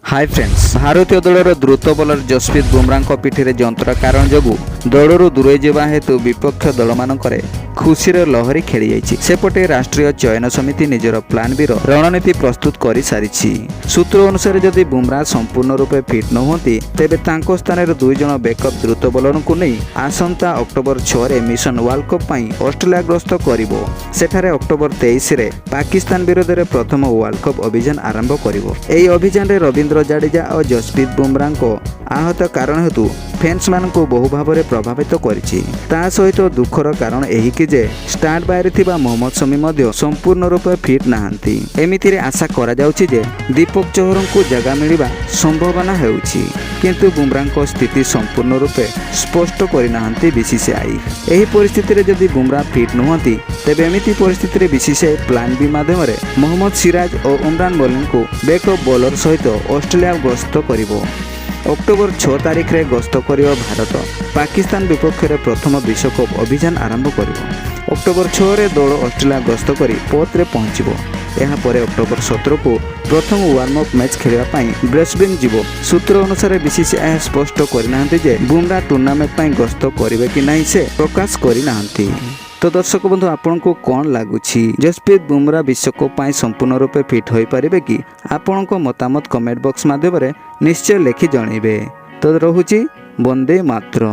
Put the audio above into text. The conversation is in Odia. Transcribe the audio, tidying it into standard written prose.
ହାଇ ଫ୍ରେଣ୍ଡସ୍, ଭାରତୀୟ ଦଳର ଦ୍ରୁତ ବୋଲର ଜସପ୍ରୀତ ବୁମରାଙ୍କ ପିଠିରେ ଯନ୍ତ୍ରଣା କାରଣ ଯୋଗୁଁ ଦଳରୁ ଦୂରେଇ ଯିବା ହେତୁ ବିପକ୍ଷ ଦଳମାନଙ୍କରେ ଖୁସିର ଲହରୀ ଖେଳିଯାଇଛି। ସେପଟେ ରାଷ୍ଟ୍ରୀୟ ଚୟନ ସମିତି ନିଜର ପ୍ଲାନ୍ ବିର ରଣନୀତି ପ୍ରସ୍ତୁତ କରିସାରିଛି। ସୂତ୍ର ଅନୁସାରେ, ଯଦି ବୁମରା ସମ୍ପୂର୍ଣ୍ଣ ରୂପେ ଫିଟ୍ ନ ହୁଅନ୍ତି, ତେବେ ତାଙ୍କ ସ୍ଥାନରେ ଦୁଇ ଜଣ ବ୍ୟାକଅପ୍ ଦ୍ରୁତ ବୋଲରଙ୍କୁ ନେଇ ଆସନ୍ତା ଅକ୍ଟୋବର 6ରେ ମିଶନ ୱାର୍ଲଡ କପ୍ ପାଇଁ ଅଷ୍ଟ୍ରେଲିଆ ଗସ୍ତ କରିବ। ସେଠାରେ ଅକ୍ଟୋବର 23ରେ ପାକିସ୍ତାନ ବିରୋଧରେ ପ୍ରଥମ ୱାର୍ଲଡ କପ୍ ଅଭିଯାନ ଆରମ୍ଭ କରିବ। ଏହି ଅଭିଯାନରେ ରବୀନ୍ଦ୍ର ଜାଡେଜା ଓ ଜସପ୍ରୀତ ବୁମରାଙ୍କ ଆହତ କାରଣ ହେତୁ ଫ୍ୟାନ୍ସମାନଙ୍କୁ ବହୁ ଭାବରେ ପ୍ରଭାବିତ କରିଛି। ତା ସହିତ ଦୁଃଖର କାରଣ ଏହିକି ଯେ ଷ୍ଟାଣ୍ଡ ବାଇରେ ଥିବା ମହମ୍ମଦ ଶମି ମଧ୍ୟ ସମ୍ପୂର୍ଣ୍ଣ ରୂପେ ଫିଟ୍ ନାହାନ୍ତି। ଏମିତିରେ ଆଶା କରାଯାଉଛି ଯେ ଦୀପକ ଚହରଙ୍କୁ ଜାଗା ମିଳିବା ସମ୍ଭାବନା ହେଉଛି, କିନ୍ତୁ ବୁମରାଙ୍କ ସ୍ଥିତି ସମ୍ପୂର୍ଣ୍ଣ ରୂପେ ସ୍ପଷ୍ଟ କରିନାହାନ୍ତି ବିସିସିଆଇ। ଏହି ପରିସ୍ଥିତିରେ ଯଦି ବୁମରା ଫିଟ୍ ନୁହନ୍ତି, ତେବେ ଏମିତି ପରିସ୍ଥିତିରେ ବିସିସିଆଇ ପ୍ଲାନ୍ ବି ମାଧ୍ୟମରେ ମହମ୍ମଦ ସିରାଜ ଓ ଉମରାନ ମଲିକଙ୍କୁ ବ୍ୟାକଅପ୍ ବୋଲର ସହିତ ଅଷ୍ଟ୍ରେଲିଆ ଗସ୍ତ କରିବ। ଅକ୍ଟୋବର 6 ତାରିଖରେ ଗସ୍ତ କରିବ ଭାରତ ପାକିସ୍ତାନ ବିପକ୍ଷରେ ପ୍ରଥମ ବିଶ୍ୱକପ୍ ଅଭିଯାନ ଆରମ୍ଭ କରିବ। ଅକ୍ଟୋବର 6ରେ ଦଳ ଅଷ୍ଟ୍ରେଲିଆ ଗସ୍ତ କରି ପର୍ଥରେ ପହଞ୍ଚିବ। ଏହାପରେ ଅକ୍ଟୋବର 17କୁ ପ୍ରଥମ ୱାର୍ମ ଅପ୍ ମ୍ୟାଚ୍ ଖେଳିବା ପାଇଁ ବ୍ରିସବେନ୍ ଯିବ। ସୂତ୍ର ଅନୁସାରେ, ବିସିସିଆଇ ଏହା ସ୍ପଷ୍ଟ କରିନାହାନ୍ତି ଯେ ବୁମରା ଟୁର୍ଣ୍ଣାମେଣ୍ଟ ପାଇଁ ଗସ୍ତ କରିବେ କି ନାହିଁ, ସେ ପ୍ରକାଶ କରିନାହାନ୍ତି। ତ ଦର୍ଶକ ବନ୍ଧୁ, ଆପଣଙ୍କୁ କ'ଣ ଲାଗୁଛି? ଜସପ୍ରୀତ ବୁମରା ବିଶ୍ୱକପ୍ ପାଇଁ ସମ୍ପୂର୍ଣ୍ଣ ରୂପେ ଫିଟ୍ ହୋଇପାରିବେ କି? ଆପଣଙ୍କ ମତାମତ କମେଣ୍ଟ ବକ୍ସ ମାଧ୍ୟମରେ ନିଶ୍ଚୟ ଲେଖି ଜଣାଇବେ। ତ ରହୁଛି, ବନ୍ଦେ ମାତରମ୍।